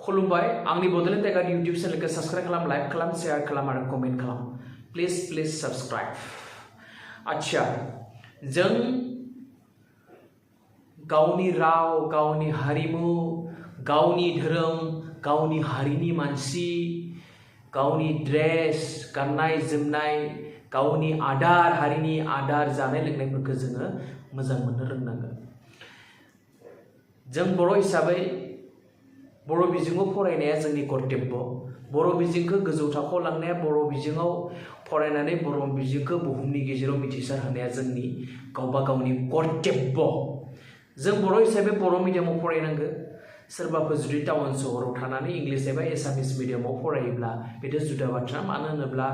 खुलुमबाय आंनि Bodoland tiger YouTube चेनेलखौ subscribe खालाम, लाइक खालाम, शेयार खालाम आरो कमेन्ट खालाम। Please subscribe. आच्छा, जों गावनि राव, गावनि हारिमु, गावनि धोरोम, गावनि हारिनि मानसि, गावनि ड्रेस, गाननाय जोमनाय, गावनि आदार, हारिनि आदार, जानाय लोंनायफोरखौ जोङो मोजां मोननो रोंनांगोन। जों बर' हिसाबै बर' बिजोङाव फरायनाया जोंनि कर्तब्य। बर' बिजोंखौ गोजौ थाखोआव लांनाया, बर' बिजोङाव फरायनानै बर' बिजोंखौ बुहुमनि गेजेराव मिथिसार होनाया जोंनि गावबा गावनि कर्तब्य। जों बर' हिसाबै बर' मिडियामाव फरायनांगौ। सोरबाफोर जुदि टाउन सहराव थानानै इंलिस एबा एसामिस मिडियामाव फरायोब्ला बेथ' जुदा बाथ्रा। मानो होनोब्ला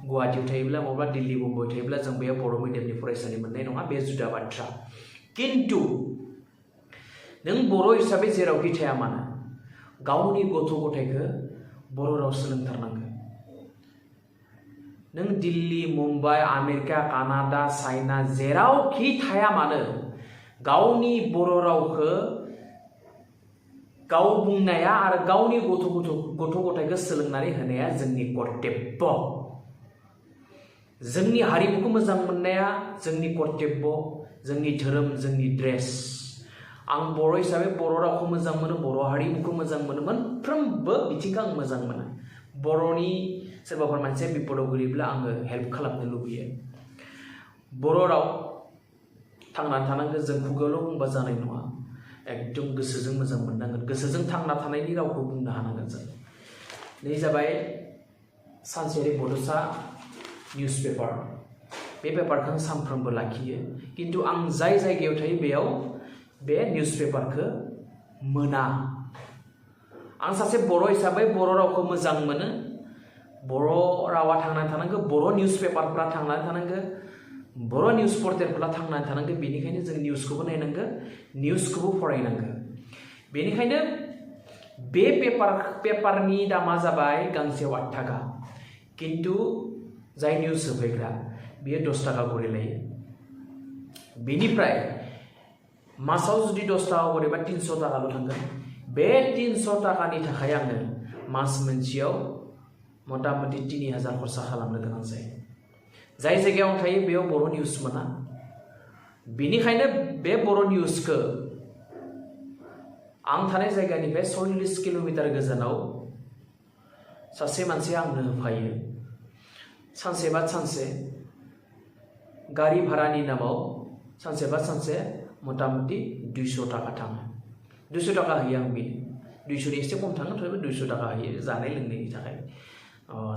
गुवाहाटीयाव थायोब्ला माबा दिल्ली मुम्बाइआव थायोब्ला जों बेयाव बर' मिडियामनि फरायसालि मोननाय नङा, बे जुदा बाथ्रा। किन्तु नों बर' हिसाबै जेरावखि थाया मानो गावनि गथ' गथायखौ बर' राव सोलोंथारनांगौ। नों Delhi, Mumbai, America, Canada, China जेरावखि थाया मानो गावनि बर' रावखौ गाव बुंनाया आरो गावनि गथ' गथायखौ सोलोंनानै होनाया जोंनि कर्तब्य। जोंनि हारिमुखौ मोजां मोननाया जोंनि कर्तब्य, जोंनि धोरोम, जोंनि ड्रेस। आं बर' हिसाबै बर' रावखौ मोजां मोनो, बर' हारिमुखौ मोजां मोनो, मोनफ्रोमबो बिथिंखौ आं मोजां मोनो। बर'नि सोरबाफोर मानसिया बिपदाव गोलैब्ला आङो हेल्प खालामनो लुबैयो। बर' राव थांनानै थानांगौ। जों खुगायावल' बुंबा जानाय नङा, एकदम गोसोजों मोजां मोननांगोन। गोसोजों थांना थानायनि रावखौ बुंनो हानांगोन जों। नै जाबाय सानसेयारि बड'सा निउस पेपार। बे पेपारखौ आं सानफ्रोमबो लाखियो, किन्तु आं जाय जायगायाव थायो बेयाव बे निउस पेपारखौ मोना। आं सासे बर' हिसाबै बर' रावखौ मोजां मोनो। बर' रावा थांनानै थानांगौ, बर' निउस पेपारफ्रा थांनानै थानांगौ, बर' निउस पर्टेलफ्रा थांनानै थानांगौ। बेनिखायनो जों निउसखौबो नायनांगौ, निउसखौबो फरायनांगौ। बेनिखायनो बे पेपारनि दामा जाबाय गांसेयाव 8 थाखा, किन्तु जाय निउस होफैग्रा बियो 10 थाखा करि लायो। बेनिफ्राय मासाव जुदि 10 थाखा करिबा 300 थाखाल' थांगोन। बे 300 थाखानि थाखाय आङो मास मोनसेयाव मथा मथि 3000 खरसा खालामनो गोनां जायो। जाय जायगायाव आं थायो बेयाव बर' निउस मोना। बेनिखायनो बे बर' निउसखौ आं थानाय जायगानिफ्राय 40 किल'मिटार गोजानाव सासे मानसिया आंनो होफायो। सानसे बा सानसे गारि भारानि नामाव सानसे बा सानसे मथा मथि 200 थाखा थाङो। 200 थाखा होयो आं बेनो। 200नि एसे खम थाङो, थेवबो 200 थाखा होयो जानाय लोंनायनि थाखाय।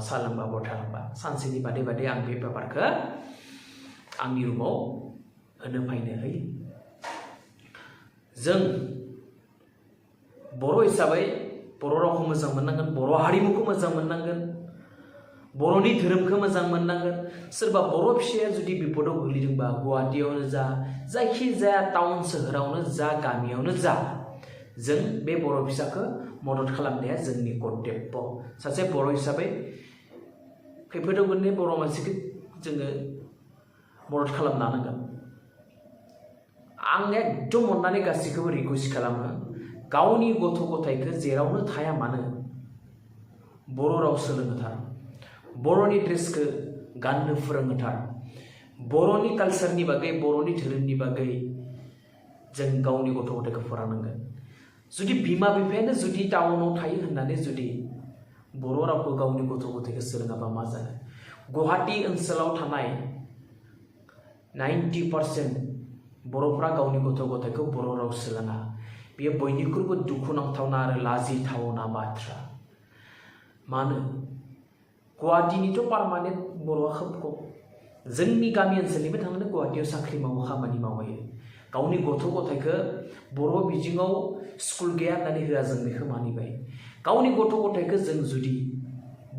साहा लोंबा बथा लोंबा सानसेनि बादै आं बे पेपारखौ आंनि रुमाव होनो फैनो होयो। जों बर' हिसाबै बर' रावखौ मोजां मोननांगोन, बर' हारिमुखौ मोजां मोननांगोन, बर'नि धोरोमखौ मोजां मोननांगोन। सोरबा बर' फिसाया जुदि बिपदाव गोग्लैदोंबा गुवाहाटीयावनो जा, जायखिजाया टाउन सोहोरावनो जा, गामियावनो जा, जों बे बर' फिसाखौ मदद खालामनाया जोंनि कर्तब्य। सासे बर' हिसाबै खैफोदाव गोलैनाय बर' मानसिखौ जोङो मदद खालामनो हानांगोन। आं एकदम अननानै गासैखौबो रिकुवेस्ट खालामो, गावनि गथ' गथायखौ जेरावनो थाया मानो बर' राव सोलोंहोथार, बर'नि ड्रेसखौ गाननो फोरोंहोथार, बर'नि कालचारनि बागै, बर'नि धोरोमनि बागै जों गावनि गथ' गथायखौ फोरोंनांगोन। जुदि बिमा बिफायानो जुदि टाउनाव थायो होननानै जुदि बर' रावखौ गावनि गथ' गथायखौ सोलोङाबा मा जागोन? गुवाहाटी ओनसोलाव थानाय 90% बर'फ्रा गावनि गथ' गथायखौ बर' राव सोलोङा। बेयो बयनिख्रुइबो दुखुनांथावना आरो लाजिथावना बाथ्रा। मानो? गुवाहाटीनिथ' पारमानेन्ट बर'आ खोब खम। जोंनि गामि ओनसोलनिफ्राय थांनानै गुवाहाटीयाव साख्रि मावो, खामानि मावहैयो। गावनि गथ' गथायखौ बर' बिजोङाव स्कुल गैया होननानै होआ जों बेखौ मानिबाय। गावनि गथ' गथायखौ जों जुदि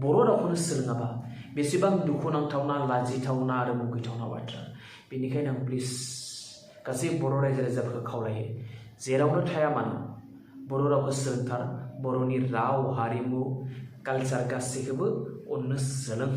बर' रावखौनो सोलोङाबा बेसेबां दुखुनांथावना, लाजिथावना आरो मुगैथावना बाथ्रा। बेनिखायनो आं प्लिज गासै बर' रायजो राजाफोरखौ खावलायो, जेरावनो थाया मानो बर' रावखौ सोलोंथार, बर'नि राव, हारिमु, कालचार गासैखौबो अननो सोलों।